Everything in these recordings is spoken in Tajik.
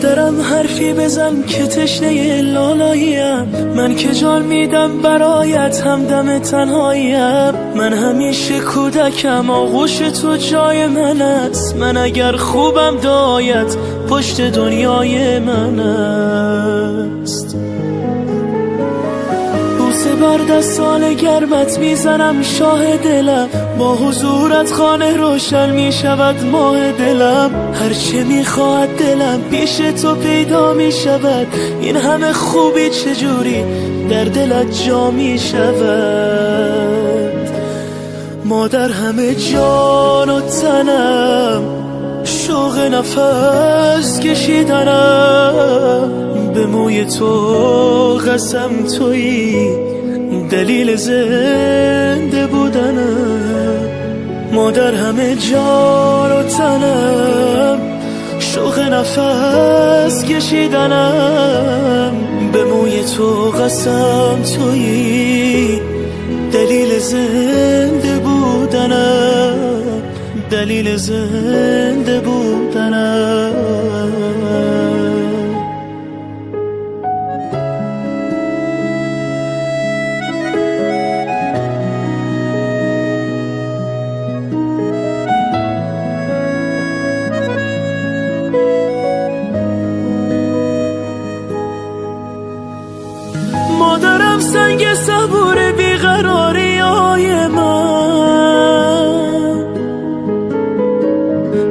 مادرم حرفی بزن که تشنه لالاییم، من که جان میدم برایت همدم تنهاییم، من همیشه کودکم آغوش تو جای من است، من اگر خوبم دایت پشت دنیای من است. بوسه بر دستان گرمت میزنم شاه دلم، با حضورت خانه روشن میشود ماه دلم، هرچه میخواهد دلم پیش تو پیدا میشود، این همه خوبی چجوری در دلت جا میشود. مادر همه جان و تنم، شوق نفس کشیدنم، به موی تو قسم تویی دلیل زنده بودنم. مادر همه جان و تنم، شوق نفس کشیدنم، به موی تو قسم تویی دلیل زنده بودنم، دلیل زنده بودنم. مادرم سنگ صبور بیقراری های من،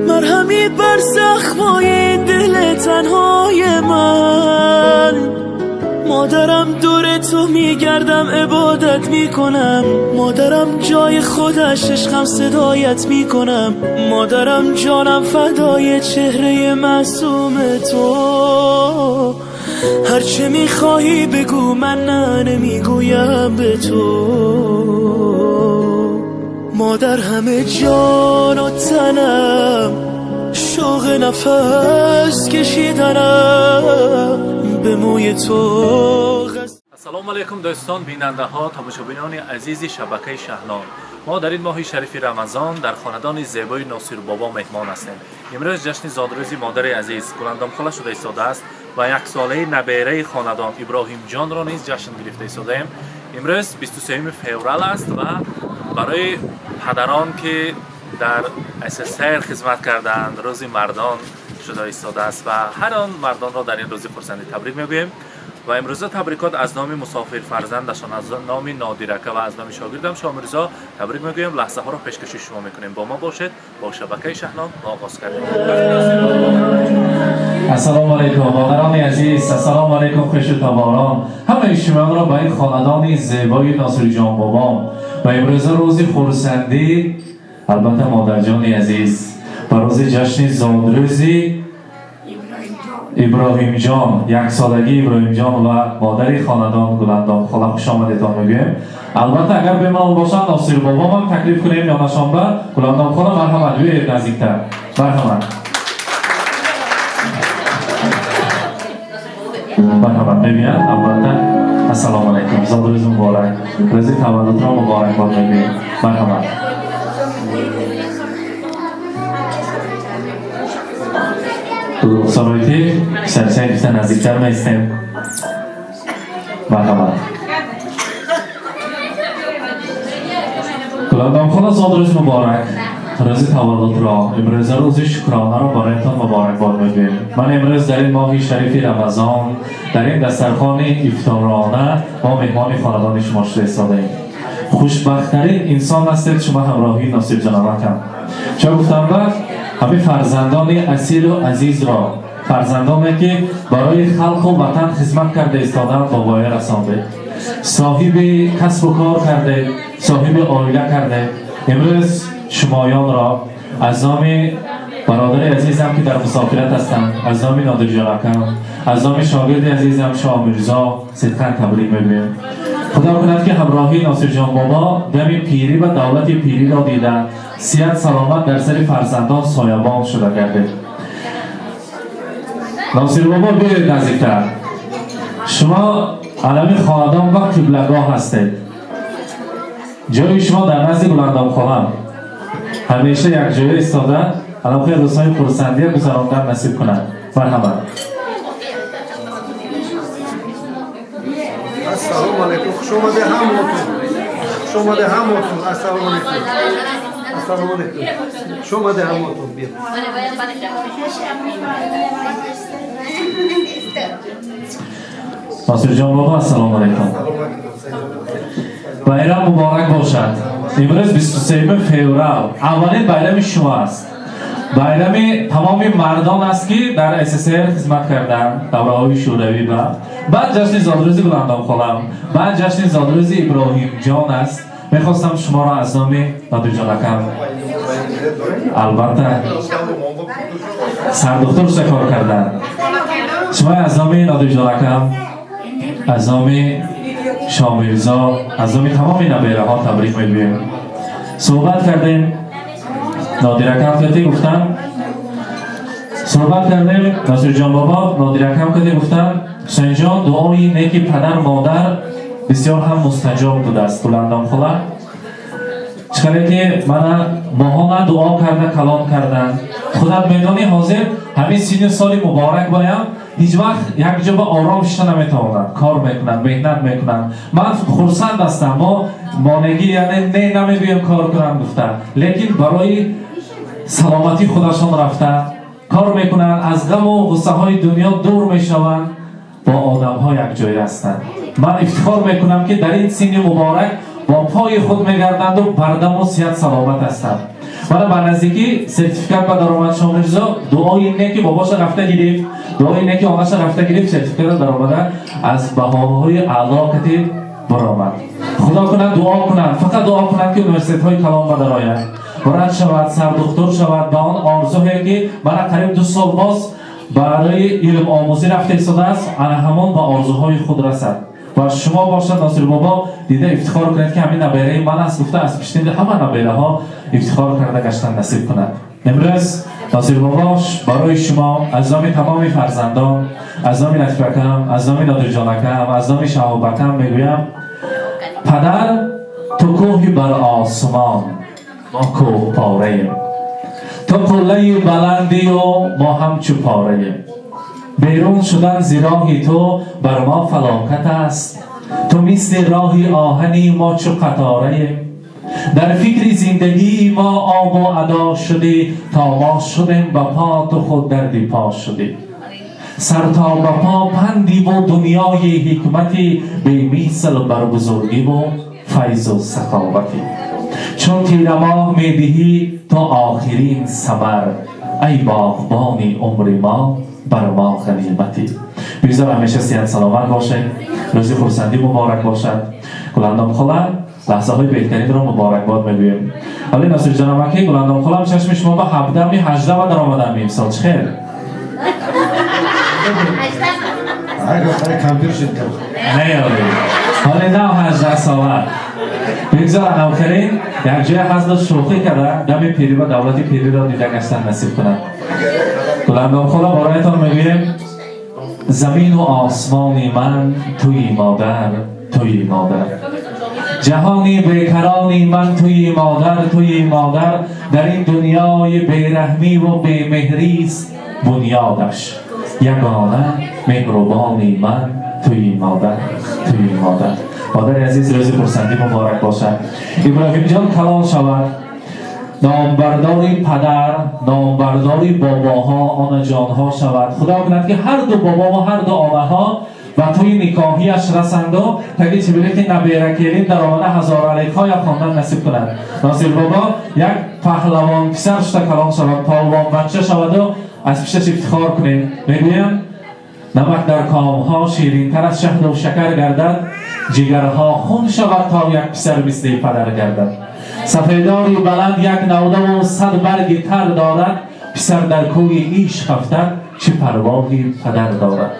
مرهمی بر زخمای دل تنهای من، مادرم دور تو میگردم عبادت میکنم، مادرم جای خودش عشقم صدایت میکنم، مادرم جانم فدای چهره معصوم تو، هرچه میخواهی بگو من نه نمیگویم به تو. مادر همه جان و تنم، شوق نفس کشیدنم، به موی تو. السلام علیکم دوستان، بیننده ها، تماشابینان عزیز شبکه شهلان. ما در این ماه شریف رمضان در خاندان زیبای ناصر بابا مهمان هستیم. امروز جشن زادروز مادر عزیز گلندام خاله شده ایستاده است و یک ساله نبیره خاندان ابراهیم جان را نیز جشن گرفته ایستاده‌ایم. امروز 23 فوریه است و برای پدران که در SSR خدمت کردند روز مردان شده ایستاده است و هر آن مردان را در این روز خرسندی تبریک میگوییم. و امروز تبریکات از نام مسافر فرزندشان، از نام نادرکه و از نام شاگردم شامرزا تبریک میگویم. لحظه ها را پیشکش شما میکنیم. با ما باشید با شبکه شهلان آغاز کردیم. السلام علیکم مادران عزیز، السلام علیکم خوش و تباران، همه شما را با این خاندان زیبای ناصر جان بابام و امروز روز خرسندی، البته مادر جان عزیز، و روز جشن زادروزی ابراهیم جان، یک سالگی ابراهیم جان و مادر خاندان گلندام خاله خوش آمدیتان میگویم. البته اگر به من باشند ناصر بابام هم تکلیف کنیم یا نشانبه گلندام خاله مرحمت بیایید نزدیکتر. مرحمت مرحمت میبینند. البته السلام علیکم، زادروز مبارک، روز تولد را مبارک باد میگوییم. مرحمت. سرایتی سرچه بیشتر نزدیکتر میستیم. مرحبا. گلندام خاله زادروز مبارک، روز تولد را، امروز روز شکرانه را برایتان مبارک باد میگوییم. من امروز در این ماه شریف رمضان در این دسترخوان افطارانه ما مهمان خاندان شما شده ایستاده‌ایم. خوشبخت‌ترین انسان هستید شما همراهی ناصر جانم. چه گفتم بعد؟ همه فرزندان اصیل و عزیز را، فرزندانی که برای خلق و وطن خدمت کرده ایستادند با پایه رسانده، صاحب کسب و کار کرده، صاحب عائله کرده. امروز شمایان را از نام برادر عزیزم که در مسافرت هستند، از نام نادر جانکم، از نام شاگرد عزیزم شاه میرزا صدقاً تبریک میگویم. خدا کند که همراهی ناصر جان بابا دم پیری و دولت پیری را دیده، صحت سلامت در سر فرزندان سایبان شده گردید. ناصر بابا بیاید نزدیکتر. شما علمی خاندان و قبلگاه هستید. جای شما در نزد گلندام خانم همیشه یک جای ایستاده. الان خیلی روزهای خرسندی گذراندن نصیب کنند. مرحبا. Ассалому алайкум. Хуш омаде ҳаматон. Хуш омаде ҳаматон. Ассалому алайкум. Ассалому алайкум. Хуш омаде ҳаматон. Биё. Носирҷон бобо, ассалому алайкум. Байрам муборак бошад. Имрӯз 23 феврал аввалин байрами шумо аст. Байрами тамоми мардон аст, ки дар СССР хизмат карданд, давраҳои шӯравӣ. Ба баъд ҷашни зодрӯзи Гуландом холам, баъд ҷашни зодрӯзи Иброҳимҷон аст. Мехостам шуморо аз номи Нодирҷон акам, албатта сардухтур шуда кор карданд, шумо аз номи Нодирҷон акам, аз номи Шомирзо, аз номи тамоми набераҳо табрик мегӯем. Суҳбат кардем, Нодиракам кати гуфтам, суҳбат кардем, Носирҷон бобо, Нодиракам кати гуфтам, Ҳусейнҷон, дуои неки падар модар бисёр ҳам мустаҷоб будааст. Гуландом хола, чӣ ки мана моҳона дуо карда калон карданд. Худат медонӣ, ҳозир ҳамин синну соли муборак боям ҳеҷ вақт як ҷо ба ором шиша наметавонанд, кор мекунанд, меҳнат мекунанд. Ман хурсанд ҳастам, мо монегӣ яъне не намегӯем кор кунанд гуфта, лекин барои саломатии худашон рафта кор мекунанд, аз ғаму ғуссаҳои дунё дур мешаванд, бо одамҳо якҷоя ҳастанд. Ман ифтихор мекунам, ки дар ин синни муборак бо пои худ мегарданду бардаму сиҳат саломат ҳастанд. Мана ба наздикӣ сертификат ба даромад Шомирзо, дуои неки бобоша рафта гирифт, дуои неки онаша рафта гирифт, сертификата даромада аз баҳоҳои аъло кати баромад. Худо кунад, дуо кунанд, фақат дуо кунанд, ки университетҳои калон ба дарояд, врач шавад, сардухтур шавад, ба он орзуҳое ки мана қариб 2 сол боз барои илмомӯзӣ рафта истодааст, ана ҳамон ба орзуҳои худ расад. Ва шумо бошад, Носир бобо, дида ифтихор кунед, ки ҳамин набераи ман аст гуфта аз пишти ҳама набераҳо ифтихор карда гаштан насиб кунад. Имрӯз Носир бобо барои шумо аз номи тамоми фарзандон, аз номи Латифакам, аз номи Нодирҷонакам, аз номи Шаҳобакам мегӯям: падар, ту кӯҳи бар осмон, мо кӯҳпораем, ту қуллаи баландию мо ҳамчу пораем. Берун шудан зи роҳи ту бар мо фалокат аст, ту мисли роҳи оҳани, мо чу қатораем. Дар фикри зиндагии мо обу адо шудӣ, то мо шудем ба по, ту худ дарди по шудӣ. Сар то ба по пандиву дунёи ҳикмати, бемисл бар бузургиву файзу саховатӣ. Чун тирамоҳ медиҳӣ то охирин самар, ай боғбони умри мо, бар мо ғаниматӣ. Бигзор ҳамеша сиҳат саломат бошед, рӯзи хурсандӣ муборак бошад. Гуландом хола, лаҳзаҳои беҳтаринро муборакбод мегӯем. Ҳоли Носирҷонамаки, Гуландом холам, чашми шумо ба 17-ми 18 даромадам имсол, чӣ хел? Не, ҳоли нав 18 сола. Бигзор анавхелин якҷоя ҳазлу шӯхӣ карда дами пирӣ ва давлати пириро дида гаштан насиб кунад. Гуландом хола, бароятон мегӯем: замину осмони ман туи модар, туи модар, ҷаҳони бекарони ман туи модар, туи модар. Дар ин дунёи бераҳмиву бемеҳрист бунёдаш, ягона меҳрубони ман туи модар, туи модар. Модари азиз, рӯзи хурсандӣ муборак бошад. Иброҳимҷон калон шавад, номбардори падар, номбардори бобоҳо, онаҷонҳо шавад. Худо кунад, ки ҳар ду бобову ҳар ду онаҳо ба тӯи никоҳияш расанду таги чибилити набера келин даромада ҳазораликҳоя хондан насиб кунад. Носир бобо як паҳлавон писар шуда калон шавад, полвон бача шаваду аз пишташ ифтихор кунем. Мегӯям, намак дар комҳо ширинтар аз шаҳду шакар гардад, ҷигарҳо хун шавад то як писар мисли падар гардад. Сафедори баланд як навдаву 100 барги тар дорад, писар дар кӯи ишқ афтад, чӣ парвоҳи падар дорад.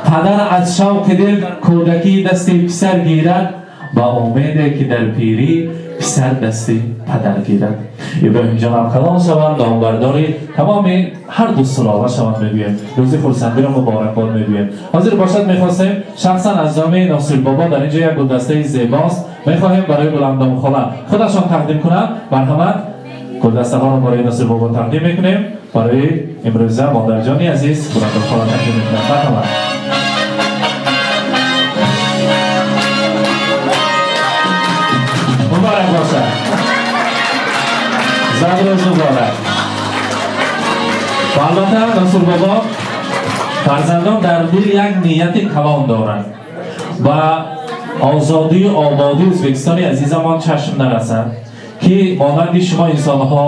Падар аз шавқи дил кӯдакӣ дасти писар гирад, ба умеде ки дар пирӣ писар дасти падар гирад. Иброҳимҷонам калон шаванд, номбардори тамоми ҳар ду сулола шаванд мегӯем. Рӯзи хурсандиро муборакбод мегӯем. Ҳозир бошад, мехостем шахсан аз номи Носирбобо, дар инҷо як гулдастаи зебост, мехоҳем барои Гуландом хола худашон тақдим кунанд. Марҳамат, гулдастаҳоро барои Носирбобо тақдим мекунем, барои имрӯза модарҷони азиз Гуландом хола тақдим мекунанд. Марҳамат. Зодрӯз муборак. Ва албатта, Насур бобо, фарзандон дар дил як нияти калон доранд ва озодию ободии Ӯзбекистони азизамон чашм нарасад, ки монанди шумо инсонҳо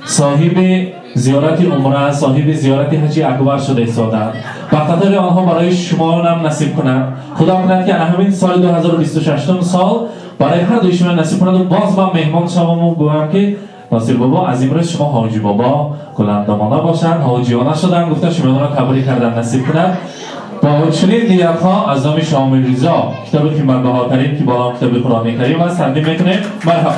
соҳиби зиёрати умра, соҳиби зиёрати ҳаҷи акбар шуда истоданд. Ба қатори онҳо барои шумоам насиб кунад. Худо кунад, ки ана ҳамин соли 2026 сол барои ҳар дуи шумо насиб кунаду боз ман меҳмон шаваму гӯям, ки Носир бобо, аз имрӯз шумо ҳоҷи бобо гуландомона бошанд, ҳоҷиёна шуданд, гуфта шуморо табрик кардан насиб кунад. Бо чунин ниятҳо аз номи Шомил Ризо китоби қиматбаҳотарин, ки бо ном китоби Қуръони Карим аст, тақдим мекунем. Марҳабо.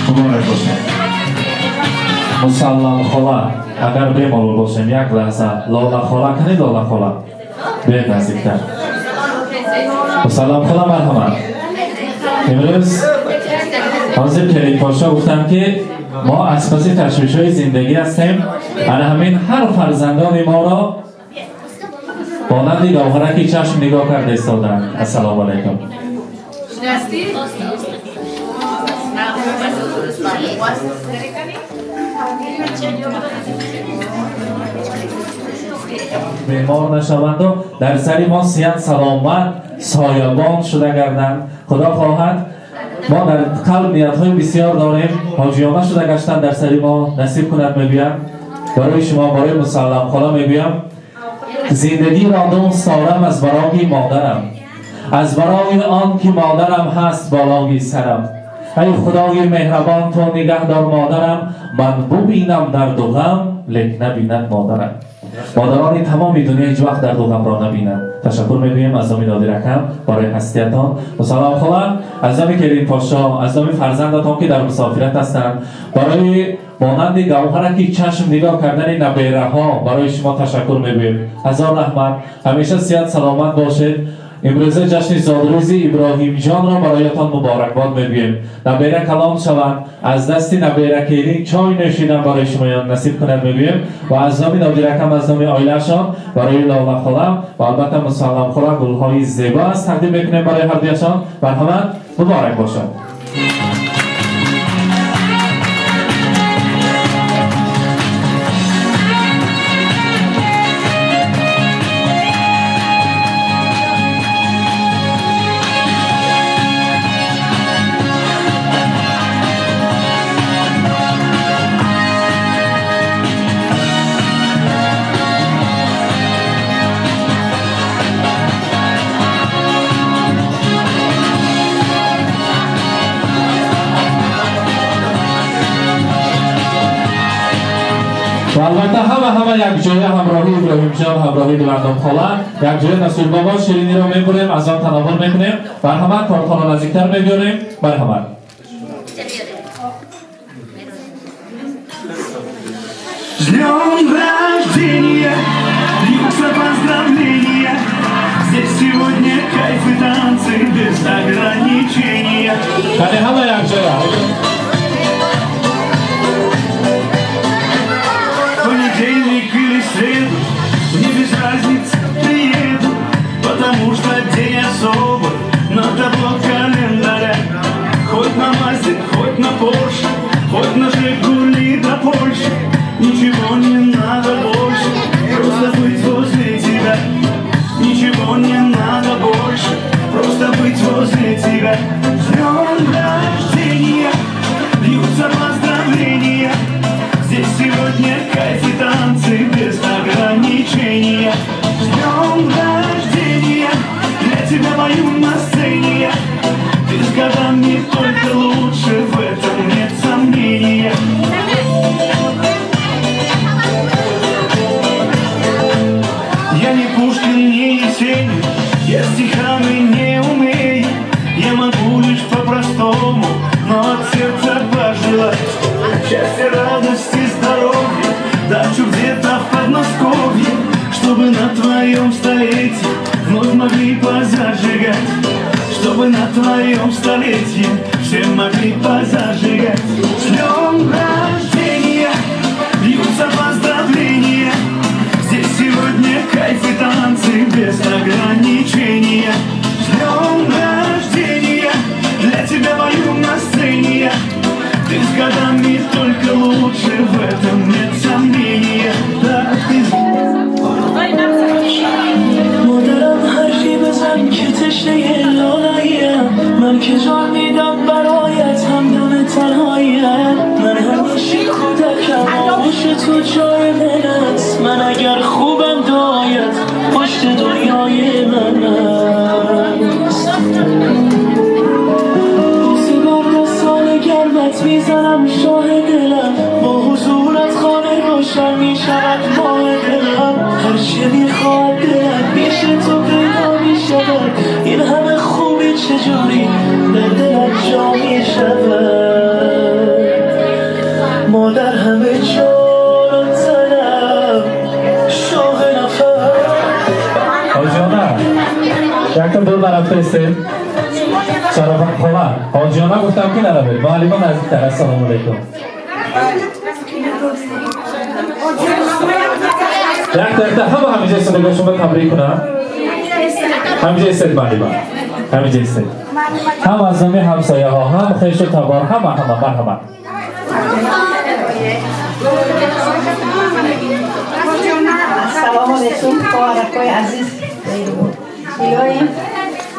Муборак бошад. Мусаллам хола, агар бемалол бошем, як лаҳза. Лола хола, кани Лола хола? Биёед наздиктар. Мусаллам хола, марҳамат. Имрӯз ҳозир Келинпошо гуфтам, ки мо аз паси ташвишҳои зиндагӣ ҳастем. Ана ҳамин ҳар фарзандони моро монанди гавҳараки чашм нигоҳ карда истоданд. Ассалому алайкум. Здрасте. Бемор нашаванду дар сари мо сиҳат, саломат, соябон шуда гарданд. Худо хоҳад, мо дар қалб ниятҳои бисёр дорем. Ҳоҷиёна шуда гаштан дар сари мо насиб кунад, мегӯям. Барои шумо, барои Мусаллам хола мегӯям: зиндагиро дӯст дорам аз барои модарам, аз барои он ки модарам ҳаст болои сарам. Эй Худои меҳрабон, ту нигаҳдор модарам, ман бубинам дарду ғам, лек набинад модарам. Модарони тамоми дунё ҳеҷ вақт дарду ғамро набинанд. Ташаккур мегӯем аз номи Нодир акам барои ҳастиятон. Мусаллам хола, аз номи Келинпошо, аз номи фарзандатон, ки дар мусофират ҳастанд, барои монанди гавҳараки чашм нигоҳ кардани набераҳо барои шумо ташаккур мегӯем. Ҳазор раҳмат, ҳамеша сиҳат, саломат бошед. Имрӯза ҷашни зодрӯзи Иброҳимҷонро бароятон муборакбод мегӯем. Набера калон шаванд, аз дасти набера келин чой нӯшидан барои шумоён насиб кунад, мегӯем. Ва аз номи Нодиракам, аз номи оилаашон, барои Лола холам ва албатта Мусаллам хола гулҳои зебо аст тақдим мекунем барои ҳардуяшон. Марҳамат, муборак бошад. Ва албатта, ҳама якҷоя ҳамроҳи Иброҳимҷон, ҳамроҳи Гуландом хола, якҷоя Насур бобо шириниро мебурем, аз он тановул мекунем. Марҳамат, тортхоно наздиктар мебиёрем. Марҳамат. С днем рождения, льются поздравления. Здесь сегодня кайф и танцы без ограничения. Кани, ҳама якҷоя. Понедельник или среду, мне без разницы, приеду, потому что день особый на табло календаря. Хоть на Мазде, хоть на Порше, хоть на Жигули до Польши, ничего не надо больше, просто быть возле тебя. Ничего не надо больше, просто быть возле тебя. С днем рождения, льются поздравления. Здесь сегодня кайф и танцы без ограничения. С днем рождения, для тебя пою на сцене я. Ты с годами только лучше, в этом нет сомнения. Я не Пушкин, не Есенин, я стихами не умею. Я могу лишь по-простому, но от сердца пожелать счастья, радости, здоровья, дачу где-то в Подмосковье. здоровья, чтобы на твоем столетии вновь могли позажигать, чтобы на твоем столетии все могли позажигать. С днем рождения, льются поздравления. Здесь сегодня кайф и танцы без ограничения. С днем рождения, для тебя пою на сцене я. Ты с годами только лучше, в этом нет сомнения. Да, ты مادرم حرفی بزن که تشنه لالاییم، من که جان میدم برایت، همدم تنهاییم. من همیشه کودکم، آغوش تو جای من است. من اگر خوبم دعایت پشت دنیای من است. بوسه بر دستان گرمت میزنم شاه دلم، با حضورت خانه روشن میشود ماه دلم. هرچه میخواد دلم پیش تو پیدا میشود، این همه خوبی چجوری در دلم جا میشود. مادر همه جان و تنم، شاه نفس. Ҳоҷиёна, якта дур нарафта истед. Шарофат хола, ҳоҷиёна гуфтам ки наравед. Муаллима наздиктар. Ассалому алайкум. Якта якта ҳама ҳамиҷа истода, шумо табрик кунам. Ҳамиҷа истед, муаллима. Ҳамиҷа истед. Ҳам аз номи ҳамсояҳо, ҳам хешу табор, ҳама ҳама марҳамат. Ассалому алайкум, хоҳаракҳои азиз. Илоҳим,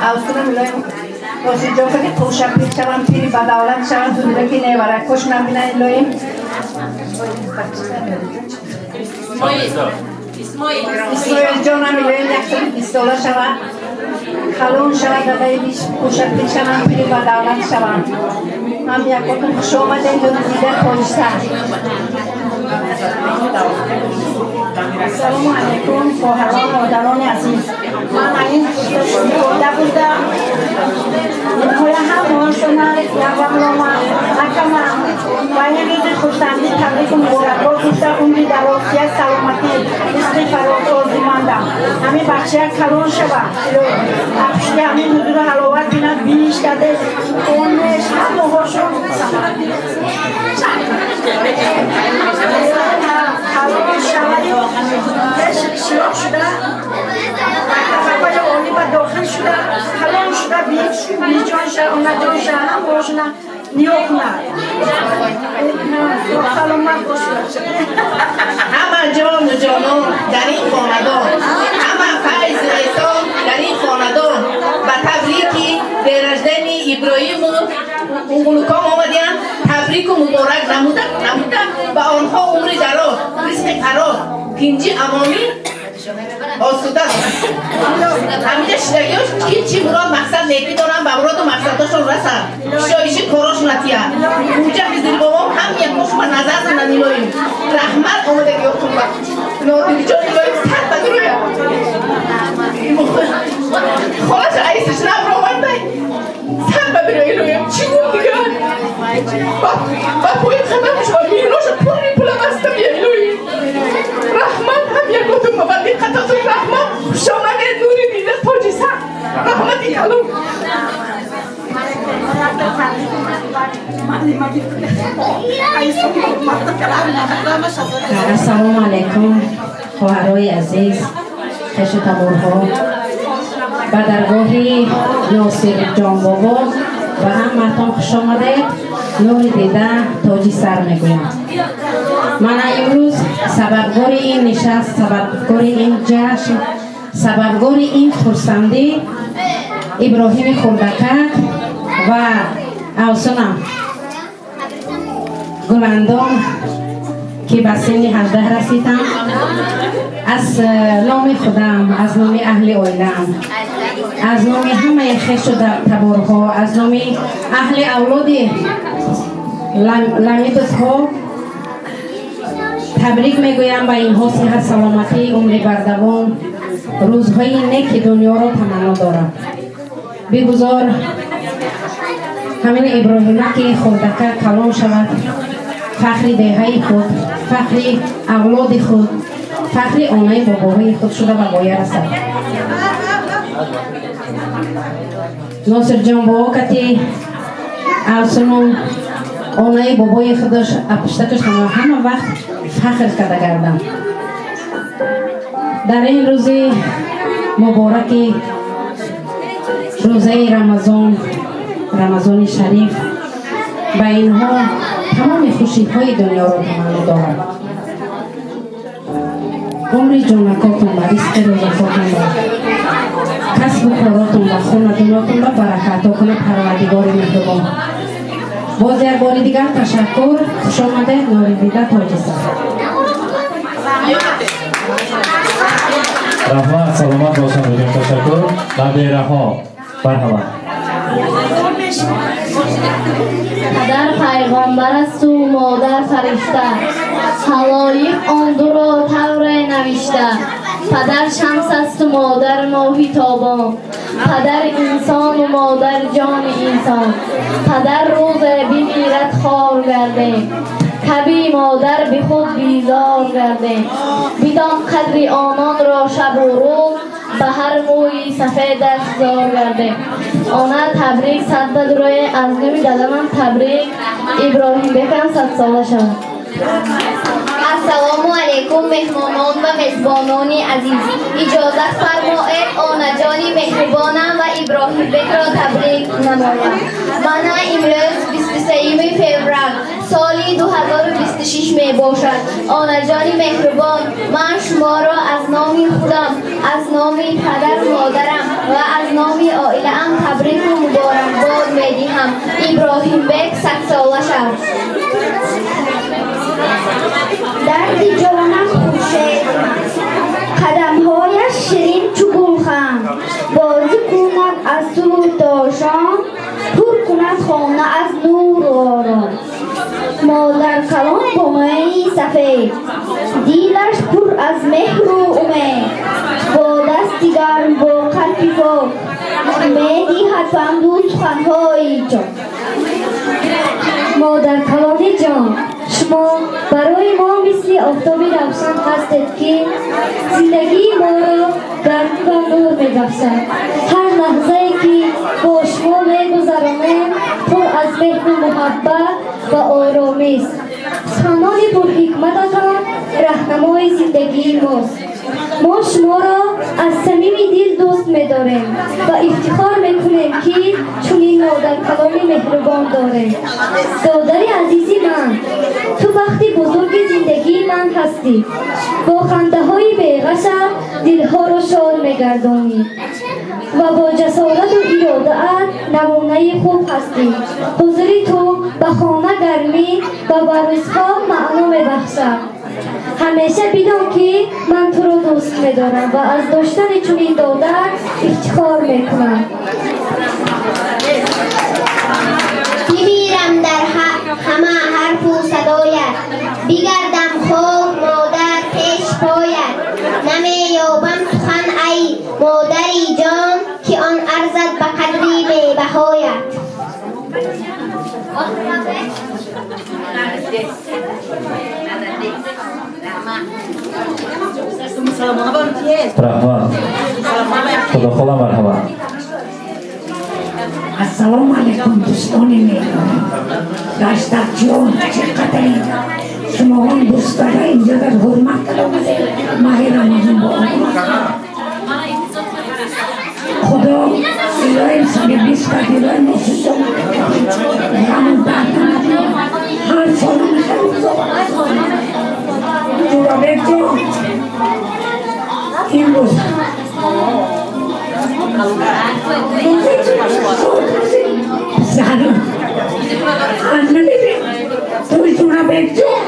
авсунам илоҳим, ҳосилҷон ки қӯшапир шавам, пири ба давлат шавам, зундаги неваракош набинан илоҳим. Исмоилҷонам илоҳим 120 сола шавад, калон шавад, дадаи биш қӯшапир шавам, пири ба давлат шавам. Ҳам якотон хуш омадем, дида тоҷиса. Ассалому алайкум, хоҳарон, модарони азиз. Ман ин истифода будам. Инҳоя ҳамаашона яввалома акама ва ин рӯзи хурсандӣ табрику муборакбод гуфта, умри дарозия, саломатӣ, ризқи фаровон орзумандам. Ҳамин бачая калон шава, апушти ҳамин ҳузуру ҳаловат бинад, биниш даде, онеш ҳамаҳошон калон шавади, шиёқ шуда, мактабҳои олӣ ба дохил шуда, калон шуда, биҷон ша, онаҷон ша, ҳамаҳошона ниё кунад. Саломат бошад. Ҳама ҷону ҷонон дар ин хонадон, ҳама файзу эҳсон дар ин хонадон ба табрики день Иброҳиму Уғулуком омадиянд. Табрику муборак намуда намуда ба онҳо умри дароз, ризқи фароз, тинҷи амонӣ, осуда. Ҳамиҷа шидагиёш ки чӣ мурод мақсад некӣ доранд, ба муроду мақсадҳошон расанд, кушоиши корошон тияд. Кӯча Хизрибобом ҳам якош ба назар зананд илоҳим. Раҳмат омадагиётон ба Нодириҷон илоҳим сад ба дуроя. Холаша айсиш набромардай. Сад ба бироя илоҳим. Чӣ гум дигар? Ба пои қадамш ва миёноша пурри пула бастам я илоҳим. Раҳмат ҳам якотон ба диққатотон раҳмат. Хушомадед, нури дида тоҷи сар. Раҳмати калон. Ассалому алайкум, хоҳарои азиз, хешу таборҳо. Ба даргоҳи Носирҷонбобо ба ҳамаатон хуш омадед. Нури дида тоҷи сар мегӯям. Мана имрӯз сабабгори ин нишаст, сабабгори ин ҷашн, сабабгори ин хурсандӣ Иброҳими Хурдакак ва Авсунам Гуландом ки ба синни 18 расидам, аз номи худам, аз номи аҳли оилаам, аз номи ҳамаи хешу таборҳо, аз номи аҳли авлоди Ламидовҳо табрик мегӯям ба инҳо. Сиҳат, саломатӣ, умри бардавом, рӯзҳои неки дунёро таманно дорам. Бигузор ҳамин Иброҳима ки хурдака калон шавад, фахри деҳаи худ, фахри авлоди худ, Фахри онаи бобоҳои худ шуда ба воя расад. Носирҷон бобо кати Авсуну онаи бобои худаш апуштакаш ҳама вақт фахр карда гардам. Дар ин рӯзи мубораки рӯзаи Рамазон, Рамазони шариф, ба инҳо тамоми хушиҳои дунёро таманно дорам. Умри ҷонакотон ба ризқи рӯзакотон ба касбу коротон ба хонадонотон ба баракато кунад Парвардигори меҳрубон. Боз як бори дигар ташаккур. Хуш омадед, норизида тоҷиса. Раҳмат, саломат бошанд, мегӯем ташаккур. Набераҳо, марҳамат. Падар пайғомбар асту модар фаришта, ҳалоиқ он дуро тавре навишта. Падар шамс асту модар моҳи тобон, падар инсону модар ҷони инсон. Падар рӯзе бимирад хор гардем, каби модар бихуд безор гардем. Бидон қадри ононро шабу рӯз, ба ҳар мӯи сафедаш зор гардем. Она табрик садбадрое аз номи дадамам табрик. Иброҳимбекам садсола шавад. Ассалому алайкум меҳмонон ва мезбонони азиз. Иҷозат фармоед онаҷони меҳрубонам ва Иброҳимбекро табрик намоям. Мана имрӯз 23 феврал соли 2026 мебошад. Онаҷони меҳрубон, ман шуморо аз номи худам, аз номи падару модарам ва аз номи оилаам табрику муборакбод медиҳам. Иброҳимбек садсола шав. Дарди ҷонам хуршед, қадамҳояш ширин чу гулхан, бозӣ кунад аз субҳ то шом, пур кунад хона аз нуру ором. Модаркалон бо мӯи сафед, дилаш пур аз меҳру умед, бо дасти гарм, бо қалби пок, медиҳад панду суханҳои ҷон. Модаркалони ҷон, шумо барои мо мисли офтоби равшан ҳастед, ки зиндагии моро гармӣ ва нур мебахшад. Ҳар лаҳзае ки бо шумо мегузаронем, пур аз меҳру муҳаббат ва оромист. Суханони пурҳикмататон раҳнамои зиндагии мост. Мо шуморо аз самими дил дӯст медорем ва ифтихор мекунем, ки чунин модаркалони меҳрубон дорем. Додари азизи ман, ту бахти бузурги зиндагии ман ҳастӣ. Бо хандаҳои беғашат дилҳоро шод мегардонӣ ва бо ҷасорату иродаат намунаи хуб ҳастӣ. Ҳузури ту ба хона гармӣ ва ба рӯзҳо маъно мебахшад. Ҳамеша бидон, ки ман туро дӯст медорам ва аз доштани чунин додар ифтихор мекунам. Бимирам дар ҳама ҳарфу садоят, бигардам хок модар пеш поят. Намеёбам сухан ай модари ҷон, ки он арзад ба қадри бебаҳоят. Раҳмат. Худохола марҳамат. Ассалому алайкум дӯстони меҳрубон. Гаштакчиён чӣ қадари шумоҳон дӯстдора инҷо дар ҳурмат карда омадед. Маҳи Рамазон бо Худо илоҳим сари бист кад илоҳим носиҷон ғаму дард надиҳад. Ҳар сола мехел Ҷӯрабек ҷон, имрӯз ту Ҷӯрабек ҷон,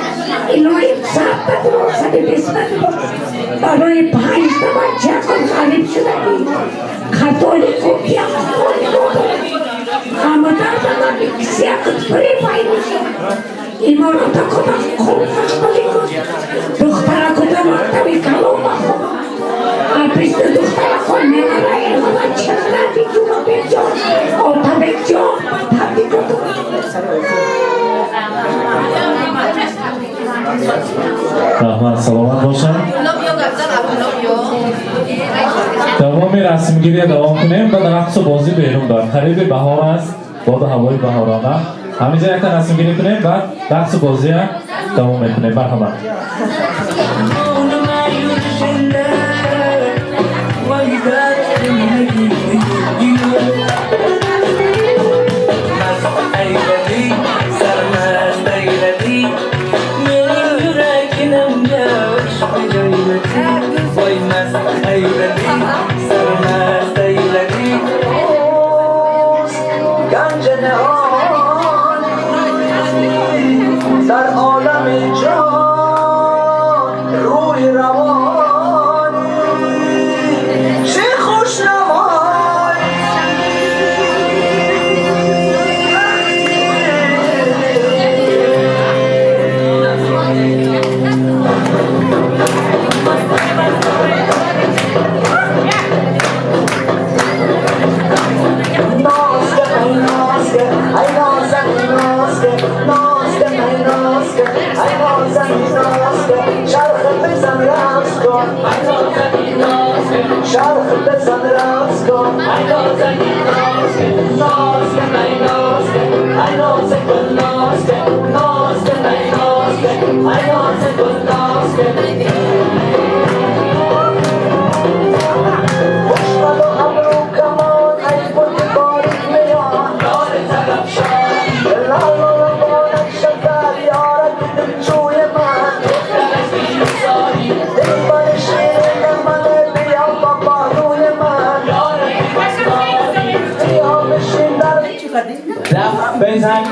илоҳим сабтатро сари бист барои панҷта бача худ ғариб шудагӣ. Қатори кӯкиям ғаму дард кисия худ пури пайдо шуд. Иморота куда хуб мақтаби кун, духтара куда мактаби калон бахон. Пишти духтара кун мемара эмала чиқади Ҷӯрабек ҷон, Отабек ҷон, табрик. Раҳмат, саломат бошанд. Расмгирия давом кунем, баъд рақсу бозӣ берун дар қариби баҳор аст, боду ҳавои баҳорона. Ҳаминҷа якта расмгирӣ кунем, баъд рақсу бозия давом мекунем. Марҳамат. در عالم جان روی روانی چه خوش نمایی. ناز کن ای ناز کن ای نازنین ناز کن ناز کن ای ناز کن ای نازنین ناز کن چرخ بزن رقص کن ای نازنین ناز کن چرخ بزن رقص کن ای نازنین ناز کن ناز کن ای ناز کن ای ناز کن ناز کن ناز کن ای ناز کن ای ناز کن ناز کن. خوشقد و ابرو کمان ای بت باریک میان یار طرفشان لال و لبانت شکر یارک دلجوی من دختر از بیزاری دلبر شیرین من بیا با پهلوی من یارک مستانی بیا بشین در دف بزن.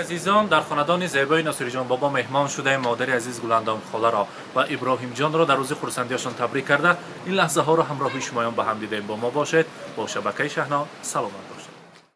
Азизон, дар хонадони зебои Носириҷон бобо меҳмон шудаем. Модари азиз Гуландом холаро ва Иброҳимҷонро дар рӯзи хурсандиашон табрик карда, ин лаҳзаҳоро ҳамроҳи шумоён ба ҳам дидаем. Бо мо бошед, бо шабакаи Шаҳно. Саломат.